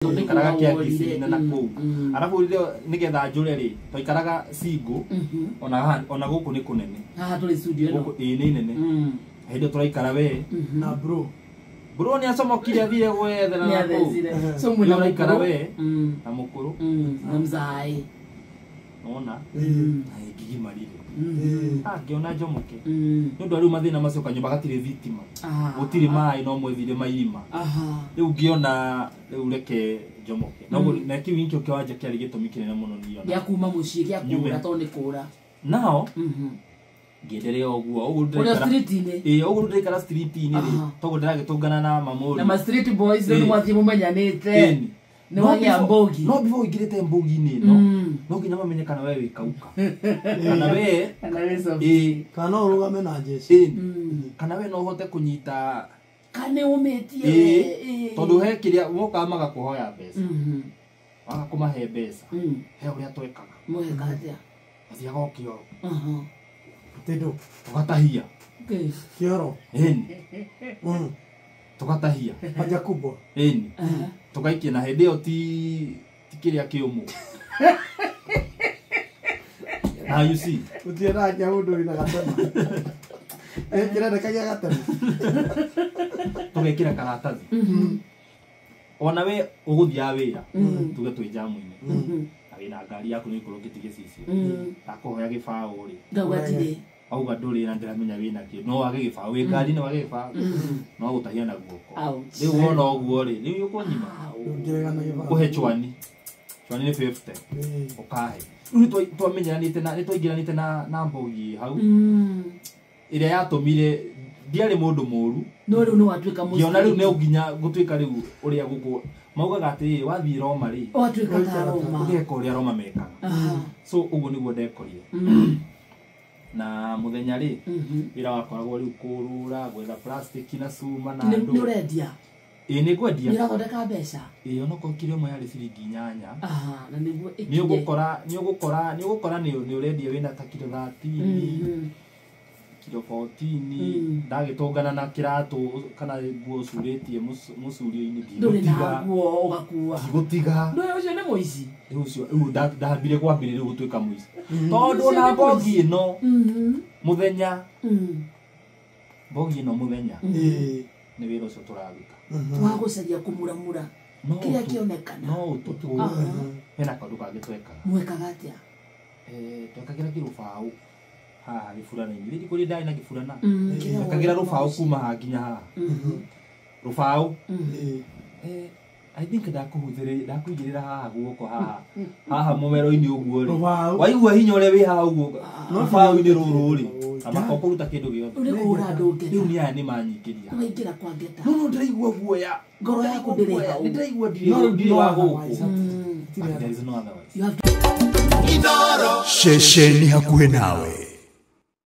Twaikaraga Kĩangicii na kũu, arabu rĩrĩa nĩgetha njũre rĩ, twaikaraga single. Ona gũkũ nĩ kũnene. Haha tũrĩ studio ĩno. Gũkũ ĩĩ nĩ nene. Hĩndĩ ĩyo tũraikara we Na bro. Bro nĩ acomokire athire gwethera Nĩ na kũu. athecire. So mwĩna Ũraikara mũkũrũ. we na mũkũrũ. Na mzae. Nona na ngigimarire. Ah, ngĩona njomoke nĩ ũndũ wa rĩu mathĩna macio, kanyũmba gatirĩ thitima, gũtirĩ maĩ, no mwethire mairima. Rĩu ngĩona rĩu reke njomoke na ũguo, na kĩu nĩkĩo kĩwanja kĩarĩ gĩtũmi kĩnene mũno niona Gĩa kuma mũciĩ, gĩa Nyume. kũra, tondũ nĩ kũra. Nao ngĩenderea ũguo ũguo Ũrĩa ndĩraikara. street-inĩ. Ĩĩ, ũguo ndĩraikara street-inĩ rĩ, toguo ndĩragĩtũngana na mamũri Na ma street boys rĩu mwathiĩ mũmenyanĩte. Ĩni. Nĩ wagĩa mbogi. No before ũingĩrĩte mbogi-inĩ ĩno, no nginya mamenye kana we wĩ kauka kana we Kana wĩ soft. Ĩĩ. Kana no ũrũgame na jeshi. Ĩni. Kana we no ũhote kũnyita. Kana ũmĩtie. Ĩĩ, tondũ he kĩrĩa mokaga magakũhoya mbeca. Waga kũmahe mbeca, he ũrĩa twekaga. Mweka atĩa? Mathiaga o kĩoro. Tendo. Tũgatahia. Okay. Kĩoro. Ĩni. Tũgatahia. Haja kubwa. Ĩni. Tũgaikia na hĩndĩ ĩyo ti kĩrĩa kĩũmũ na you see. Gũtirĩ ngia mũndũ wĩna gatema. Eh, kĩrendeka gĩa gatema. Tũgekĩra karatathi. Ona we ũgũthiaga wĩra, tuge twĩ njamu-inĩ na wĩna ngari yaku, nĩ ũkorwo ũngĩtigia cicio, ndakũhoya gĩbaũ rĩ. Ngauga ndirĩ. Auga ndũrĩ na ndĩramenya wĩna kĩ, no wage gĩbaũ wĩ ngari-inĩ, wage gĩbaũ no gũtahia na guoko. Ouch. Rĩu wona ũguo rĩ, rĩu ũkũnyima. Ndũngĩrega na gĩbaũ. Kũhe chwani, chwani nĩ 50. Ũkahe rĩu nĩ twamenyeranĩte na nĩ twaingĩranĩte na mbogi hau ĩrĩa yatũmire ndiarĩ mũndũ mũru. No rĩu nĩ watuĩka mũciĩ. Ngĩona rĩu nĩ nginya gũtuĩka rĩu ũrĩa gũkũ maugaga atĩrĩ, wathiĩ Roma rĩ, Watuĩka ta Roma. ũgeka ũrĩa Roma mekaga. So ũguo nĩguo ndekorire. Na mũthenya rĩ, wĩra wakoragwo rĩu kũrũra gwetha plastic na cuma na Nĩ ndũ. ũrendia? Ĩĩ, nĩ ngwendia. Nĩ ũrathondeka mbeca? Ĩĩ, onokorwo kiro ĩmwe yarĩ ciringi 8. Aha, na nĩguo Nĩ ĩkinye. ũgũkora nĩ ũrendia wĩna ta kiro 13, kiro 14. Ndagĩtũngana na kĩratũ kana nguo ũcurĩtie mũcurio-inĩ. Ndũrĩ na Ndigũtiga. nguo ũgakua. Ndigũtiga. Ndũĩ ũcio nĩ mũici. Rĩu ũcio rĩu ndambire kwambĩrĩria rĩu gũtuĩka mũici, tondũ Ũcio na nĩ mbogi mũici. ĩno mũthenya, mbogi ĩno mũthenya nĩ wĩra ũcio tũraruta. Wa gũcaria kũmuramura No kĩrĩa kĩonekana. No ũtukũ hena kaũndũ kangĩ twekaga. Mwekaga atĩa? Eh, twekagĩra kĩrũbaũ haha gĩburana-inĩ rĩngĩ kũrĩ ndarĩ na gĩburana. Kĩrĩa Twekagĩra wothe. rũbaũ kuma haha nginya haha rũbaũ. I think ndakũigĩrĩra haha guoko haha mũmero-inĩ ũguo rĩ. Rũbaũ. Waigua hinya ũrĩa wĩ haha ũguo No rũbaũ-inĩ rũrũ rĩ, Rũbaũ. na makokũruta kĩndũ gĩothe. Ũrĩ kũhũra andũ Rĩu ngeta. nĩ aya nĩ manyingĩria. Ũkaingĩra kwa ngeta. No ndĩraigua guoya. Ngoro yaku ndĩrĩ hau. Nĩ ndĩraigua No ndirĩ rĩu ndirĩ no wa gũkũ. otherwise. There is no otherwise. You have to Ceceni hakuhĩ nawe.